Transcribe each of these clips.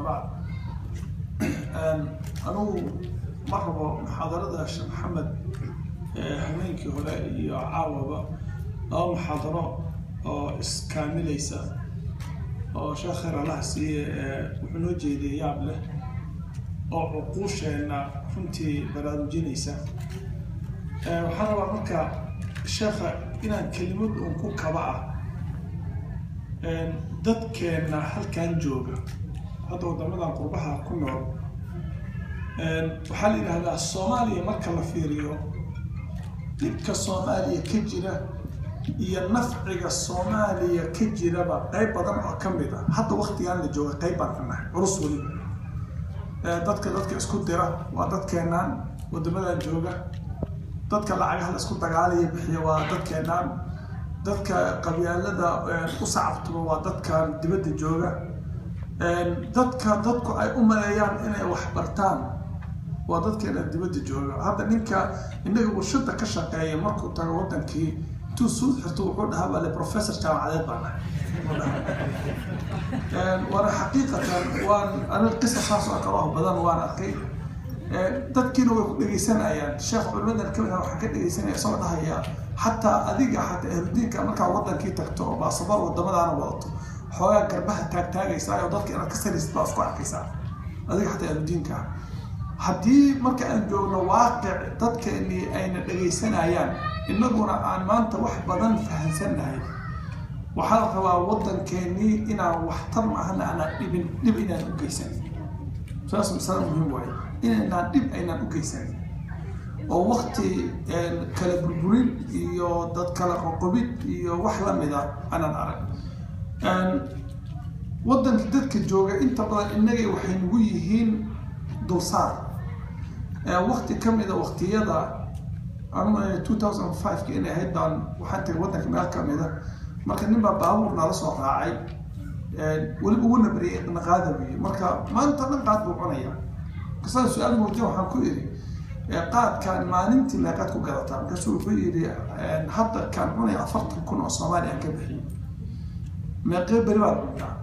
Amaa bacd, anugu ma rabo muxaadarada Sheekh Maxamed habeenkii hore iyo caawaba, laba muxaadaro oo iskaamilaysa oo Sheekh khayr Allaha siiye wuxuu noo jeediyey yaab leh oo cuquusheenna runtii baraarujinaysa. Waxaan rabaa marka sheekha inaan kelimad uun ku kaba ah. Dadkeenna halkan jooga hadda, waddamadan qurbaha ku nool, waxaa la yidhahdaa Soomaaliya marka la fiiriyo, dhibka Soomaaliya ka jira iyo nafciga Soomaaliya ka jiraba qayb badan oo ka mid ah hadda waktigan la jooga qayb baan ka nahay culus. Weliba dadka isku dira waa dadkeenaan waddamadan jooga, dadka lacagaha la isku dagaalaya bixiya waa dadkeenaan, dadka qabyaalada u sacabtuma waa dadkan dibadda jooga, dadka dadku ay u maleeyaan inay wax bartaan waa dadkeena dibadda jooga. Hadda ninka innaga warshada ka shaqeeya markuu tago wadankii, intuu suud xirto wuxuu dhahaa baa le professor jaamacadeed baan nahay. Waana xaqiiqatan, waan aniga qisa saas oo kale oo badan waan arkay. Dadkiina way ku dhegeysanayaan. Sheekh culimadan kamid ah waxaan ka dhegeysanaya isagoo dhahaya xataa adiga, xataa ahludiinka, markaa wadankii tagto oo baasaboor wadamadaana wadato, xoogaa garbaha taagtaagaysaa oo dadka inaad ka saraysid baa isku arkaysaa adiga xataa ahludiinka ah. Haddii marka aan joogno waaqic dadkeeni ayna dhegaysanayaan, innaguna aan maanta wax badan fahansannahay, waxaa la rabaa waddankeenii inaan waxtar maahana aanaan dhibin, dhib inaan u geysan. Saas masala muhiim waaye, inaynaan dhib aynaan u geysan oo wakti kala burburin iyo dad kala qoqobid iyo wax lamida aanaan arag. Waddanka dadka jooga inta badan innagay waxay nagu yihiin dulsaar. Wakti kamida waktiyada, anu 2005 ka inay ahayd baan waxaan tagay waddanka meel kamida. Marka nin baa baabuur nala soo raacay, weliba uguna bariyay naqaada buyi. Marka maanta dhan qaad buu cunaya. Markaasaan su-aal muujin waxaan ku idhi, "Qaadkan maalintii meeqaad ku gadataa?" Markaasuu wuxuu yidhi, "Hadda kaan cunaya 40,000 oo Soomaaliya aan ka bixiyey." "Meeqee beri baad cuntaa?"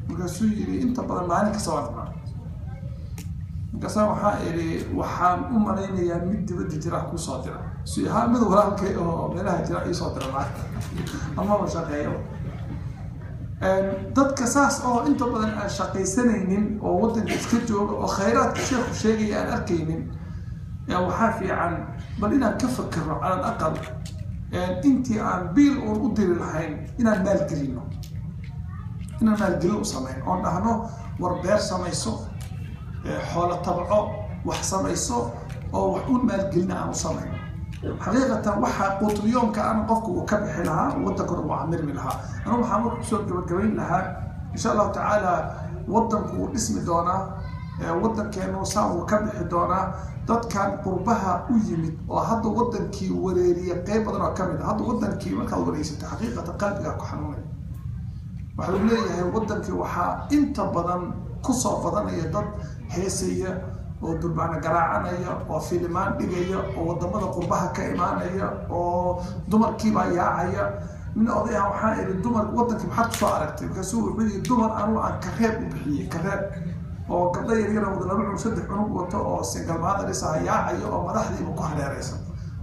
Markaasuu yidhi, "Inta badan maalin kasta waan cunaa." Markaasaa waxaa idhi, "Waxaan u malaynayaa mid dibadda jira kusoo dira." Si ha mid walaalkay oo meelaha jira iisoo dira lacagta amaba shaqeeyo. Dadka saas oo inta badan aan shaqaysanaynin oo waddanka iska jooga oo khayraadka sheekhu sheegaya aan arkaynin, waxaa fiican bal inaan ka fakero cala alaqal intii aan biil uun u diri lahayn inaan maalgelino, inaan maalgelin u samayn oon dhahno, war beer samayso, xoolo tabco, wax samayso oo wax un maalgelina aan u samayno. Xaqiiqatan waxaa quutulyoomka aan qofku uu ka bixi lahaa, waddankuna uu camirmi lahaa. Anigu waxaan marka kusoo gabagabayn lahaa, insha Allahu tacaala waddanku wuu dhismi doonaa, waddankeenu saan wuu ka bixi doonaa. Dadkan qurbaha u yimid oo hadda waddankii wareeriya qeyb badan oo kamid a, hadda waddankii markaad wareysatay xaqiiqatan qalbigaa ku xanuunaya. Waxaa lagu leeyahay waddankii waxaa inta badan kusoo badanaya dad heesaya oo durbaano garaacanaya oo filimaan dhigaya oo wadamada qurbaha ka imaanaya oo dumarkiibaa yaacaya. Nin oday ah waxaan idhi, "Dumar wadankii maxaad kusoo aragtay?" Markaasuu wuxuu yidhi, "Dumar anu aan kareeb u bixiyey, kareeb oo gabdho yaryara wada, laba cunug, saddex cunug wato oo single mothers ah yaacaya oo madaxdiiba ku hareereysan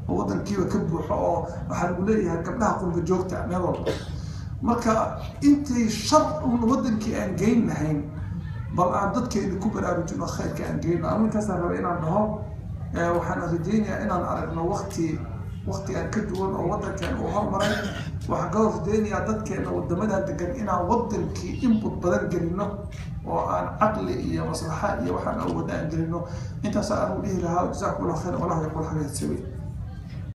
oo wadankiiba ka buuxo oo waxaa lagu leeyahay gabdhaha qurba joogta meel walba." Marka intay shar uun wadankii aan geyn lahayn, bal aan dadkeeni ku baraarujino khayrka aan geyno. Anu intaasaan raba inaan dhaho. Waxaan rajaynayaa inaan aragno wakti waktigaan ka duwan oo waddankan uu hormaray. Waxaan kaloo rajaynayaa dadkeena wadamadan degan inaan wadankii input badan gelino oo aan caqli iyo maslaxa iyo waxaan awoodna aan gelino. Intaasaa anugu dhihi lahaa. Jazakum Allah khayr, wallahu yaqul xabiid sawi.